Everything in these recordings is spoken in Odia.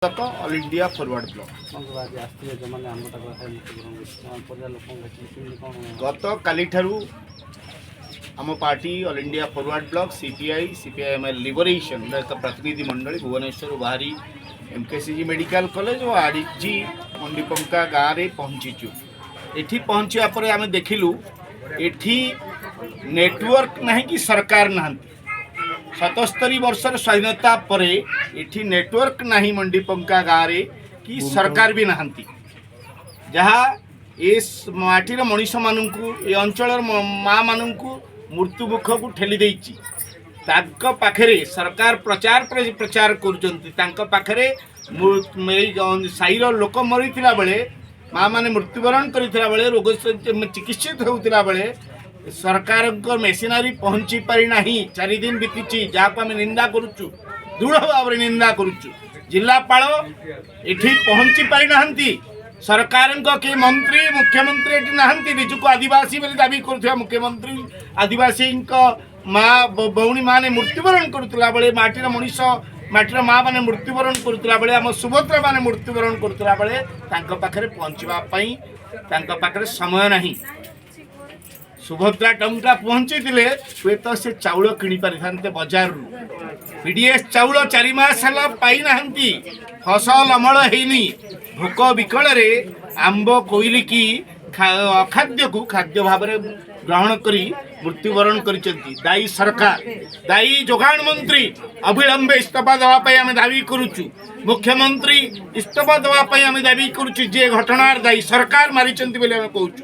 All India forward block. କ'ଣ ଆଜି ଆସିଥିଲେ, ଯେଉଁମାନେ ଆମ୍ବଟାକୁ ଖାଇ ମୃତ୍ୟୁବରଣ କରିଥିଲେ, ସେମାନେ ପରିବାର ଲୋକଙ୍କୁ ଭେଟିଲେ, କେମିତି କ'ଣ? ଗତକାଲିଠାରୁ ଆମ party all India forward block, CPI, CPIML ଲିବରେସନର ଏକ ପ୍ରତିନିଧି ମଣ୍ଡଳୀ ଭୁବନେଶ୍ୱରରୁ ବାହାରି ଏମ୍କେସିଜି ମେଡ଼ିକାଲ କଲେଜ ଓ ଆଜି ମଣ୍ଡିପଙ୍କା ଗାଁରେ ପହଞ୍ଚିଛୁ। ଏଠି ପହଞ୍ଚିବା ପରେ ଆମେ ଦେଖିଲୁ, ଏଠି ନେଟୱାର୍କ ନାହିଁ କି ସରକାର ନାହାନ୍ତି। 77 ବର୍ଷର ସ୍ୱାଧୀନତା ପରେ ଏଠି ନେଟୱାର୍କ ନାହିଁ ମଣ୍ଡିପଙ୍କା ଗାଁରେ କି ସରକାର ବି ନାହାନ୍ତି, ଯାହା ଏ ମାଟିର ମଣିଷମାନଙ୍କୁ, ଏ ଅଞ୍ଚଳର ମାଆମାନଙ୍କୁ ମୃତ୍ୟୁ ମୁଖକୁ ଠେଲି ଦେଇଛି। ତାଙ୍କ ପାଖରେ ସରକାର ପ୍ରଚାର ପ୍ରଚାର କରୁଛନ୍ତି। ତାଙ୍କ ପାଖରେ ଏଇ ସାହିର ଲୋକ ମରିଥିଲା ବେଳେ, ମାଆମାନେ ମୃତ୍ୟୁବରଣ କରିଥିଲା ବେଳେ, ରୋଗ ଚିକିତ୍ସିତ ହେଉଥିଲା ବେଳେ ସରକାରଙ୍କ ମେସିନାରୀ ପହଞ୍ଚି ପାରିନାହିଁ। 4 ଦିନ ବିତିଛି, ଯାହାକୁ ଆମେ ନିନ୍ଦା କରୁଛୁ, ଦୃଢ଼ ଭାବରେ ନିନ୍ଦା କରୁଛୁ। ଜିଲ୍ଲାପାଳ ଏଠି ପହଞ୍ଚି ପାରିନାହାନ୍ତି। ସରକାରଙ୍କ କି ମନ୍ତ୍ରୀ, ମୁଖ୍ୟମନ୍ତ୍ରୀ ଏଠି ନାହାନ୍ତି। ନିଜକୁ ଆଦିବାସୀ ବୋଲି ଦାବି କରୁଥିବା ମୁଖ୍ୟମନ୍ତ୍ରୀ ଆଦିବାସୀଙ୍କ ମା ଭଉଣୀମାନେ ମୃତ୍ୟୁବରଣ କରୁଥିଲା ବେଳେ, ମାଟିର ମଣିଷ, ମାଟିର ମା ମାନେ ମୃତ୍ୟୁବରଣ କରୁଥିଲା ବେଳେ, ଆମ ସୁଭଦ୍ରା ମାନେ ମୃତ୍ୟୁବରଣ କରୁଥିଲା ବେଳେ ତାଙ୍କ ପାଖରେ ପହଞ୍ଚିବା ପାଇଁ ତାଙ୍କ ପାଖରେ ସମୟ ନାହିଁ। ସୁଭଦ୍ରା ଟଙ୍କା ପହଞ୍ଚିଥିଲେ ହୁଏତ ସେ ଚାଉଳ କିଣି ପାରିଥାନ୍ତେ ବଜାରରୁ। ପିଡିଏସ୍ ଚାଉଳ 4 ମାସ ହେଲା ପାଇନାହାନ୍ତି। ଫସଲ ଅମଳ ହେଇନି। ଭୋକ ବିକଳରେ ଆମ୍ବ କୋଇଲିକି ଅଖାଦ୍ୟକୁ ଖାଦ୍ୟ ଭାବରେ ଗ୍ରହଣ କରି ମୃତ୍ୟୁବରଣ କରିଛନ୍ତି। ଦାୟୀ ସରକାର, ଦାୟୀ ଯୋଗାଣ ମନ୍ତ୍ରୀ ଅବିଳମ୍ବେ ଇସ୍ତଫା ଦେବା ପାଇଁ ଆମେ ଦାବି କରୁଛୁ। ମୁଖ୍ୟମନ୍ତ୍ରୀ ଇସ୍ତଫା ଦେବା ପାଇଁ ଆମେ ଦାବି କରୁଛୁ। ଯିଏ ଘଟଣାର ଦାୟୀ, ସରକାର ମାରିଛନ୍ତି ବୋଲି ଆମେ କହୁଛୁ।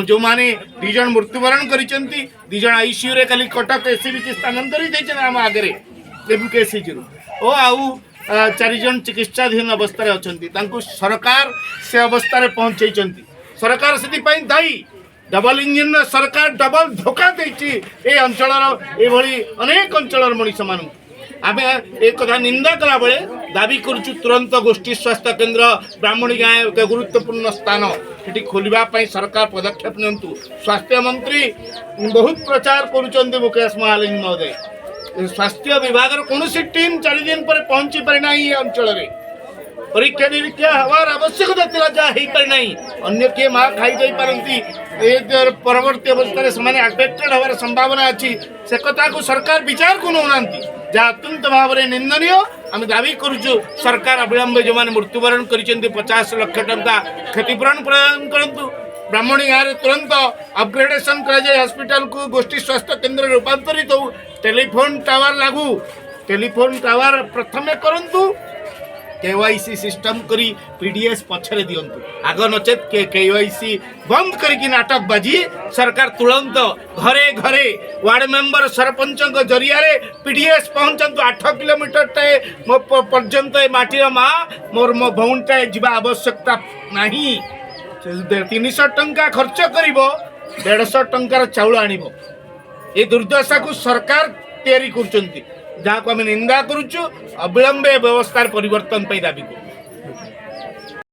ଯେଉଁମାନେ 2 ଜଣ ମୃତ୍ୟୁବରଣ କରିଛନ୍ତି, 2 ଜଣ ଆଇସିୟୁରେ, କାଲି କଟକ ଏସ୍ସିବିକି ସ୍ଥାନାନ୍ତରିତ ହେଇଛନ୍ତି ଆମ ଆଗରେ ଏମ୍କେସିଜିରୁ ଓ ଆଉ 4 ଜଣ ଚିକିତ୍ସାଧୀନ ଅବସ୍ଥାରେ ଅଛନ୍ତି। ତାଙ୍କୁ ସରକାର ସେ ଅବସ୍ଥାରେ ପହଞ୍ଚେଇଛନ୍ତି। ସରକାର ସେଥିପାଇଁ ଦାୟୀ। ଡବଲ ଇଞ୍ଜିନର ସରକାର ଡବଲ ଧୋକା ଦେଇଛି ଏ ଅଞ୍ଚଳର, ଏଭଳି ଅନେକ ଅଞ୍ଚଳର ମଣିଷମାନଙ୍କୁ। ଆମେ ଏ କଥା ନିନ୍ଦା କଲାବେଳେ ଦାବି କରୁଛୁ, ତୁରନ୍ତ ଗୋଷ୍ଠୀ ସ୍ୱାସ୍ଥ୍ୟ କେନ୍ଦ୍ର ବ୍ରାହ୍ମଣୀ ଗାଁ ଏକ ଗୁରୁତ୍ୱପୂର୍ଣ୍ଣ ସ୍ଥାନ, ସେଠି ଖୋଲିବା ପାଇଁ ସରକାର ପଦକ୍ଷେପ ନିଅନ୍ତୁ। ସ୍ୱାସ୍ଥ୍ୟମନ୍ତ୍ରୀ ବହୁତ ପ୍ରଚାର କରୁଛନ୍ତି, ମୁକେଶ ମହାଲିଙ୍ଗ ମହୋଦୟ। ସ୍ୱାସ୍ଥ୍ୟ ବିଭାଗର କୌଣସି ଟିମ୍ 4 ଦିନ ପରେ ପହଞ୍ଚି ପାରିନାହିଁ ଏ ଅଞ୍ଚଳରେ। ପରୀକ୍ଷା ନିରୀକ୍ଷା ହେବାର ଆବଶ୍ୟକତା ଥିଲା, ଯାହା ହେଇପାରି ନାହିଁ। ଅନ୍ୟ କିଏ ମା ଖାଇ ଦେଇପାରନ୍ତି, ଏ ପରବର୍ତ୍ତୀ ଅବସ୍ଥାରେ ସେମାନେ ଆଫେକ୍ଟେଡ୍ ହେବାର ସମ୍ଭାବନା ଅଛି। ସେ କଥାକୁ ସରକାର ବିଚାରକୁ ନେଉନାହାନ୍ତି, ଯାହା ଅତ୍ୟନ୍ତ ଭାବରେ ନିନ୍ଦନୀୟ। ଆମେ ଦାବି କରୁଛୁ, ସରକାର ଅବିଳମ୍ବେ ଯେଉଁମାନେ ମୃତ୍ୟୁବରଣ କରିଛନ୍ତି 50 ଲକ୍ଷ ଟଙ୍କା କ୍ଷତିପୂରଣ ପ୍ରଦାନ କରନ୍ତୁ। ବ୍ରାହ୍ମଣୀ ଗାଁରେ ତୁରନ୍ତ ଅପଗ୍ରେଡେସନ୍ କରାଯାଇ ହସ୍ପିଟାଲକୁ ଗୋଷ୍ଠୀ ସ୍ୱାସ୍ଥ୍ୟ କେନ୍ଦ୍ରରେ ରୂପାନ୍ତରିତ ହଉ। ଟେଲିଫୋନ୍ ଟାୱାର ଲାଗୁ। ଟେଲିଫୋନ୍ ଟାୱାର ପ୍ରଥମେ କରନ୍ତୁ, କେୱାଇସି ସିଷ୍ଟମ କରି ପିଡିଏସ୍ ପଛରେ ଦିଅନ୍ତୁ। ଆଗ ନଚେତ୍ କେୱାଇସି ବନ୍ଦ କରିକି ନାଟକବାଜି। ସରକାର ତୁରନ୍ତ ଘରେ ଘରେ ୱାର୍ଡ ମେମ୍ବର, ସରପଞ୍ଚଙ୍କ ଜରିଆରେ ପିଡିଏସ୍ ପହଞ୍ଚାନ୍ତୁ। 8 କିଲୋମିଟରଟାଏ ମୋ ପର୍ଯ୍ୟନ୍ତ ଏ ମାଟିର ମା, ମୋର ମୋ ଭଉଣୀଟାଏ ଯିବା ଆବଶ୍ୟକତା ନାହିଁ। 300 ଟଙ୍କା ଖର୍ଚ୍ଚ କରିବ, 150 ଟଙ୍କାର ଚାଉଳ ଆଣିବ। ଏ ଦୁର୍ଦ୍ଦଶାକୁ ସରକାର ତିଆରି କରୁଛନ୍ତି, ଯାହାକୁ ଆମେ ନିନ୍ଦା କରୁଛୁ। ଅବିଳମ୍ବେ ବ୍ୟବସ୍ଥାର ପରିବର୍ତ୍ତନ ପାଇଁ ଦାବି କରୁଛୁ।